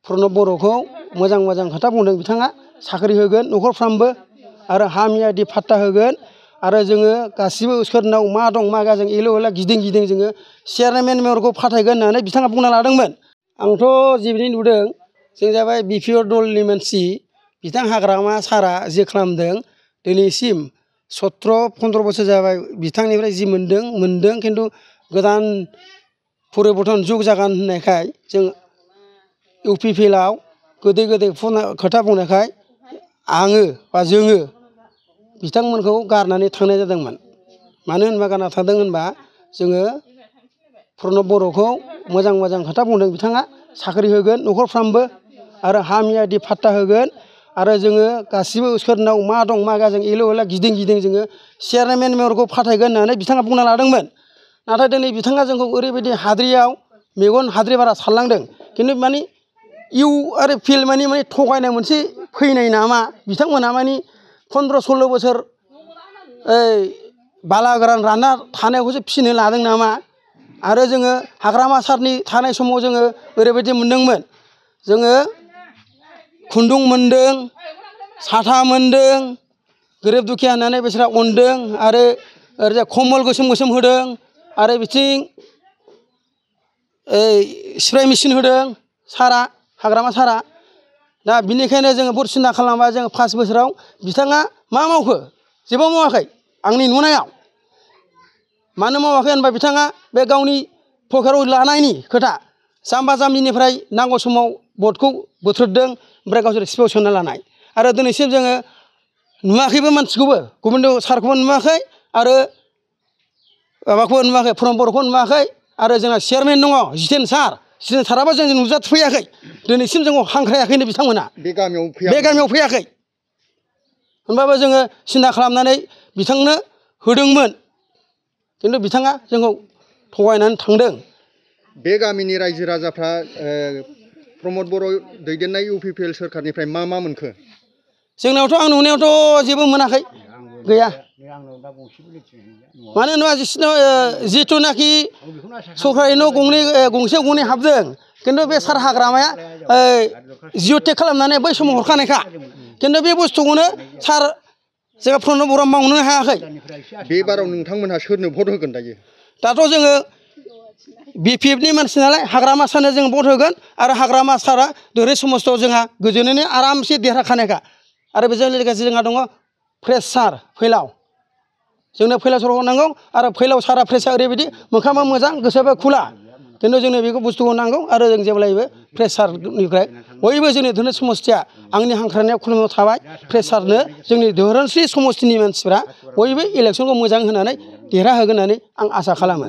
प्रणब बर'खौ मोजां मोजां खोथा बुंदों बिथाङा साख्रि होगोन न'खरफ्रामबो आरो हा मियादि फाट्टा होगोन आरो जोङो गासिबो सोरनाव मा दं मा गैया जों एल' एला गिदिं गिदिं जोङो चेयारमेन मेयरखौ फाथायगोन होननानै बिथाङा बुंना लादोंमोन। आंथ' जिबायदि नुदों जों जाबाय बिपिअ दलनि मानसि बिथां हाग्रामा सारा जे खालामदों दिनैसिम 17-15 बोसोर जाबाय बिथांनिफ्राय जि मोनदों खिन्थु गोदान परिबर्तन जुग जागोन होननायखाय जों इउपिपिएलआव गोदै गोदै खोथा बुंनायखाय आङो बा जोङो बिथांमोनखौ गारनानै थांनाय जादोंमोन। मानो होनबा गारना थांदों होनबा जोङो प्रणब बर'खौ मोजां मोजां खोथा बुंदों बिथाङा साख्रि होगोन न'खरफ्रामबो आरो हा मियादि फाट्टा होगोन आरो जोङो गासिबो सोरनाव मा दं मा गैया जों एल' एला गिदिं गिदिं जोङो चेयारमेन मेयरखौ फाथायगोन होननानै बिथाङा बुंना लादोंमोन। नाथाय दिनै बिथाङा जोंखौ ओरैबायदि हाद्रियाव मेगन हाद्रि बारा सारलांदों खिन्थु माने इउ आरो फिल माने थगायनाय मोनसे फैनाय नामा बिथांमोनहा माने 15-16 बोसोर बाला गोरान रानना थानायखौसो फिसिनो लादों नामा आरो जोङो हाग्रामा सारनि थानाय समाव जोङो ओरैबायदि मोनदोंमोन जोङो खुन्दुं मोनदों साथा मोनदों गोरिब दुखिया होननानै बिसोरा अनदों आरो ओरैजाय खम्बल गोसोम गोसोम होदों आरो बिथिं स्प्रे मेचिन होदों सारा हाग्रामा सारा। दा बिनिखायनो जोङो बहुद सिन्था खालामबाय जोङो 5 बोसोराव बिथाङा मा मावखो जेबो मावाखै आंनि नुनायाव। मानो मावाखै होनबा बिथाङा बे गावनि पकेटाव लानायनि खोथा जाम्बा जाम्बिनिफ्राय नांगौ समाव भटखौ बोथ्रोददों ओमफ्राय गावसोर सिफाव सोना लानाय आरो दिनैसिम जोङो नुवाखैबो मानसिखौबो गुबुन सारखौबो नुवाखै आरो माबाखौबो नुवाखै प्रणब बर'खौ नुवाखै आरो जोंहा चेयारमेन दङ जितेन साराबो जों नुजाथिफैयाखै दिनैसिम जोंखौ हांख्रायाखैनो बिथांमोना बे गामियाव फैयाखै होनबाबो जोङो सिन्था खालामनानै बिथांनो होदोंमोन खिन्थु बिथाङा जोंखौ थगायनानै थांदों। बे गामिनि रायजो राजाफ्रा प्रमद बर' दैदेननाय इउपिपिएल सोरखारनिफ्राय मा मोनखो? जोंनावथ' आं नुनायावथ' जेबो मोनाखै गैया। मानो होनबा जिथुनाखि सरकारि न' गंसे गंनै हाबदों खिन्थु बे सार हाग्रामाया जिअ'टेक खालामनानै बै समाव हरखानायखा खिन्थु बे बुस्थुखौनो सार जोंहा प्रणब बर'आ मावनो हायाखै। बे बाराव नोंथांमोनहा सोरनो भट होगोन दायो? दाथ' जोङो बिपिएफनि मानसि नालाय हाग्रामा सारनो जों भट होगोन आरो हाग्रामा सारा दोरै समस्तआव जोंहा गोजोनैनो आरामसे देरहाखानायखा आरो बेजों लोगोसे जोंहा दङ फ्रेस सार फैलाव जोंनो फैलाव सार हरनांगौ आरो फैलाव सारा फ्रेसआ ओरैबायदि मोखांबा मोजां गोसोबा खुला खिन्थु जोंनो बेखौ बुस्थुखौ नांगौ आरो जों जेब्लायबो फ्रेस सारनिफ्राय बयबो जोंनि धोरोम समस्थिया आंनि हांख्रायनायाव खुलुमनायाव थाबाय फ्रेस सारनो जोंनि धोरोमस्रि समस्थिनि मानसिफ्रा बयबो इलेक्सनखौ मोजां होनानै देरहाहोगोन होननानै आं आसा खालामो।